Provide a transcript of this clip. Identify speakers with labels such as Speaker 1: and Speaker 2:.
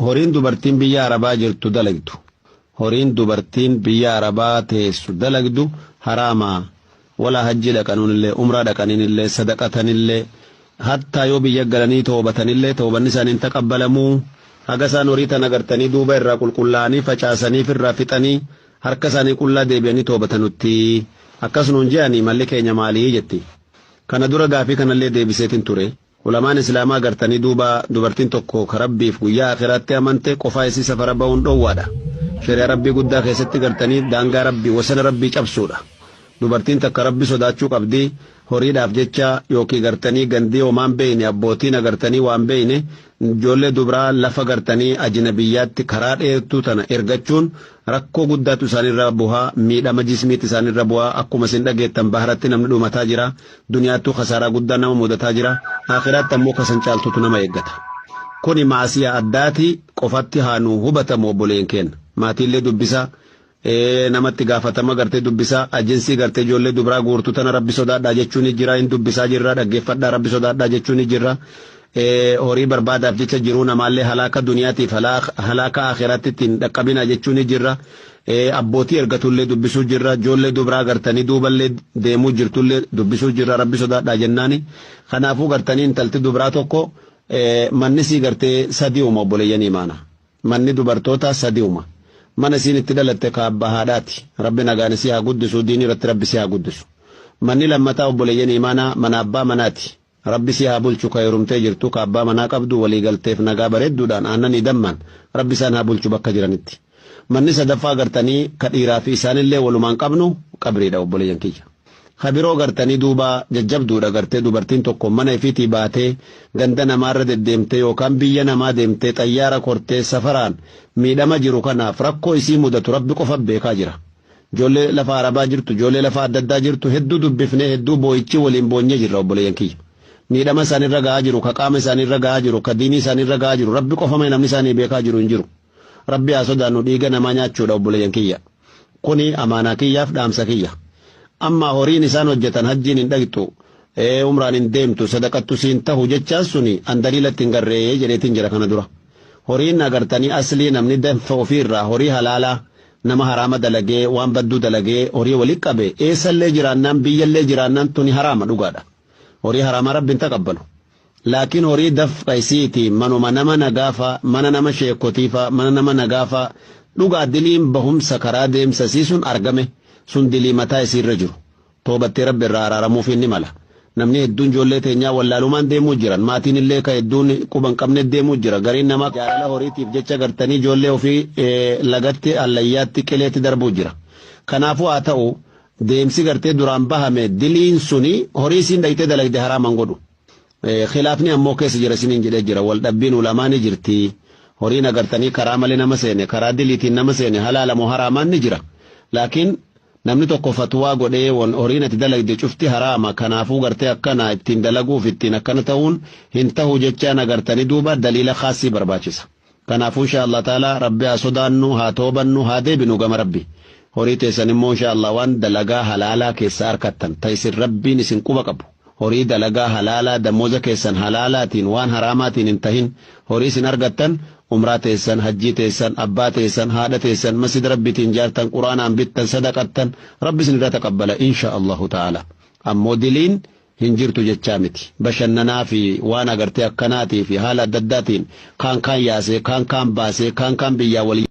Speaker 1: Horiin dubartiin biyya Arabaa jirtu dalagdu, horiin dubartiin biyya Arabaa teessu dalagdu haraamaa. Walaa hajjii dhaqanuunillee, umraa dhaqaniinillee, sadaqatanillee, hattaa yoo biyya galanii toobatanillee toobanni isaanii hin taqabbalamuu. Haga isaan horii tana gartanii duuba irraa qulqullaa'anii facaasanii firraa fixanii harka isaanii qullaa deebi'anii toobatanutti. Akkas nuun je'anii malli keenya maalii jetti. Kana dura gaafii kanallee deebiseetin ture. Ulamaan Islaamaa gartanii duuba dubartiin tokko ka Rabbiif guyyaa Aakhiraatti amante qofaa isii safara bahuun dhoowwaadha. Shari'aa Rabbii guddaa keessatti gartanii daangaa Rabbii, wasana Rabbii cabsuudha. Dubartiin takka Rabbi sodaachuu qabdi. Horiidhaaf jecha yookii gartanii gandii homaan beeyne abbootiin agartanii waan beeyne ijoollee dubraa lafa gartanii ajnabiyyaatti karaa dheertuu tana ergachuun Rakkoo guddaatu isaanirra buha, miidhama jismiitti isaanirra bu'a, akkuma isin dhageettan bahratti namni dhumataa jira, duniyaattuu khasaaraa guddaan nama mudataa jira, aakhiraatti ammoo ka san caaltutu nama eeggata. Kuni ma'asiyaa addaati, qofatti haa nuu hubatamu obboleeyyan keenna. Maatiillee dubbisaa, namatti gaafatama gartee dubbisaa, ajinsii gartee ijoollee dubraa guurtu tana Rabbi sodaadhaa jechuuni jira, hin dubbisaa jirra, dhaggeeffadhaa Rabbi sodaadhaa jechuuni jirra. Horii barbaadaaf jecha jiruu namaallee halaaka duniyaatiif halaaka aakhiraatti ittiin dhaqqabinaa jechuu ni jirra. Abbootii ergatullee dubbisuu jirra. Ijoollee dubraa gartanii duuballee deemuu jirtullee dubbisuu jirra. Rabbi sodaadhaa jennaani. Kanaafuu gartanii intalti dubraa tokko manni sii gartee sadi'uma obboleeyyan imaana. Manni dubartootaa sadi'uma. Mana isiin itti dhalatte ka abbaa haadhaati. Rabbi nagaan isii haa guddisu diinii irratti Rabbi isii haa guddisu. Manni lammataa obboleeyyan imaanaa mana abbaa manaati. Rabbi si haa bulchu ka heerumtee jirtu ka abbaa manaa qabdu walii galteef nagaa bareedduudhaan aannanii dammaan Rabbi isaan haa bulchu bakka jiranitti. Manni sadaffaa gartanii ka dhiiraa fi isaanillee walumaan qabnu qabriidha obboleeyyan kiyya. Ka biroo gartanii duuba jajjabduudha gartee dubartiin tokko mana ifiitii baatee ganda namaarra deddeemtee yookaan biyya namaa deemtee xayyaara kortee safaraan miidhama jiru kanaaf rakkoo isii mudatu Rabbi qofa beekaa jira. Ijoollee lafa Arabaa jirtu, ijoollee lafa adda addaa jirtu hedduu dubbifnee hedduu boo'ichi waliin boonyee jirra obboleeyyan kiyya. Miidhama isaanirra ga'aa jiru, ka qaama isaanirra ga'aa jiru, ka diinii isaanirra ga'aa jiru, Rabbi qofa malee namni isaanii beekaa jiru hin jiru. Rabbi haa sodaannu dhiiga namaa nyaachuudha obboleeyyan kiyya. Kuni amaanaa kiyyaaf dhaamsa kiyya. Amma horiin isaan hojjetan hajjiin hin dhaqxu, umraan hin deemtu, sadaqattu siin tahu jechaan suni an daliila itti hin garree jedheetiin jira kana dura. Horiin agartanii aslii namni danfa ofiirraa horii halaalaa Nama haraama dalagee, waan badduu dalagee, horii wali qabe, eessallee jiraannaan, biyyallee jiraannaan tuni haraama dhugaadha. Horii haraamaa Rabbi hin taqabbalu. Laakiin horii dafqa isiiti manuma nama nagaafa, mana nama sheekkotiifa, mana nama nagaafa, dhugaa diliin bahumsa karaa deemsa isii sun argame, sun dilii mataa isiirra jiru. Toobattee Rabbi irraa araaramuufiin ni mala. Namni hedduun ijoollee teenyaa wallaalumaan deemuu jiran. Maatiin illee ka hedduun quba hin qabne deemuu jira. Gariin namaa jaalala horiitiif jecha gartanii ijoollee ofii lagatti, allayyaatti, qileetti darbuu jira. Kanaafuu haa ta'u deemsi gartee duraan bahame diliin suni horii isiin dhayxee dalagde haraama hin godhu. Khilaafni ammoo keessa jira isiniin jedhee jira. Wal dhabbiin ulamaa ni jirti. Horiin agartanii karaa malee nama seene, karaa diliitiin nama seene halaala moo haraamaan ni jira. Laakiin namni tokko fatwaa godhee won horiin ati dalagde cufti haraama kanaafuu gartee akkana ittiin dalaguuf ittiin akkana tahuun hin tahu jechaan agartanii duuba daliila khaassii barbaachisa. Kanaafuu inshaa Allah ta'ala Rabbi haa sodaannu, haa toobannu, haa deebinu gama Rabbi. Horii teessan immoo inshaa Allah waan dalagaa halaalaa keessaa arkattan ta isin Rabbiin isin quba qabu. Horii dalagaa halaalaa damooza keessan halaalaatiin waan haraamaatiin hin tahin horii isin argattan umraa teessan, hajjii teessan, abbaa teessan, haadha teessan, masjida Rabbiitiin jaartan, quraanaan bittan, sadaqattan Rabbi isin irraa taqabbala inshaa Allahu ta'ala. Ammoo diliin hin jirtu jechaa miti. Bashannanaa fi waan agartee akkanaatii fi haala adda addaatiin kaan kaan yaasee, kaan kaan baasee, kaan kaan biyyaa wal.